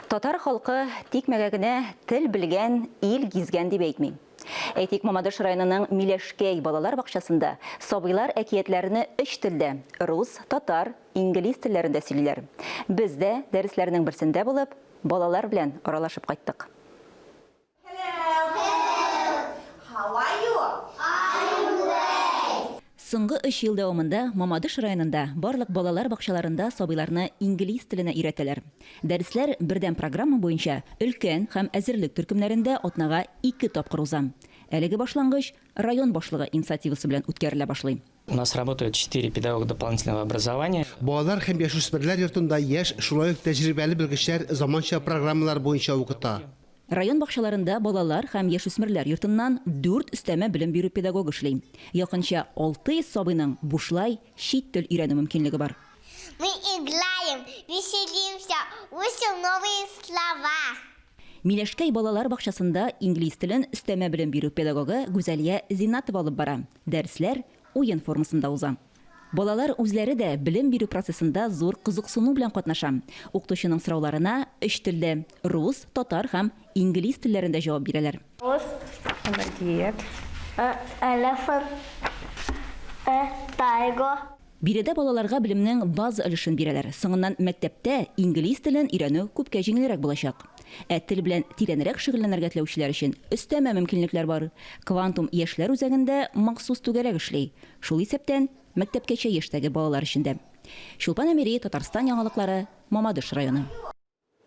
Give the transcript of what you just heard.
Татар халкы тикмәгә генә тел белгән, ил гизгән дип әйтми. Әйтик, Мамадыш районының Миләшкәй балалар бакчасында сабыйлар әкиятләрне өч телдә, рус, татар, инглиз телләрендә сөйлиләр. Без дә, дәресләрнең берсендә булып, балалар белән аралашып кайттык. Соңгы өч ел дәвамында Мамадыш районында барлык балалар бакчаларында сабыйларны инглиз теленә өйрәтәләр. Дәресләр бердәм программа буенча өлкән һәм әзерлек төркемнәрендә атнага ике тапкыр уза. Әлеге башлангыч район башлыгы инициативасы белән үткәрелә башлый. У нас работают четыре педагога дополнительного образования. Балалар һәм яшүсмерләр йортында яшь, шулай ук тәҗрибәле белгечләр заманча программалар буенча укыта. Район бакчаларында балалар һәм яшүсмерләр йортыннан дүрт өстәмә белем бирү педагогы эшли. Якынча 600 сабыйның бушлай чит тел өйрәнү мөмкинлеге бар. Мы играем, веселимся, учим новые слова. Миләшкәй балалар бакчасында инглиз телен өстәмә белем бирү педагогы Гүзәлия Зиннатова алып бара. Дәресләр уен формасында уза. Балалар үзләре дә белем бирү процессында зур кызыксыну белән катнаша. Укытучының сорауларына өч телдә, рус, татар һәм инглиз телләрендә җавап бирәләр. Рус. Elephant. Tiger. Биредә балаларга белемнең база өлешен бирәләр, соңыннан мәктәптә инглиз телен өйрәнү күпкә җиңелрәк булачак. Ә тел белән тирәнрәк шөгыльләнергә теләүчеләр өчен өстәмә мөмкинлекләр бар. Квантум яшьләр үзәгендә махсус түгәрәк эшли, шул исәптән, мәктәпкәчә яшьтәге балалар өчен дә. Чулпан Әмири, Татарстан яңалыклары, Мамадыш районы.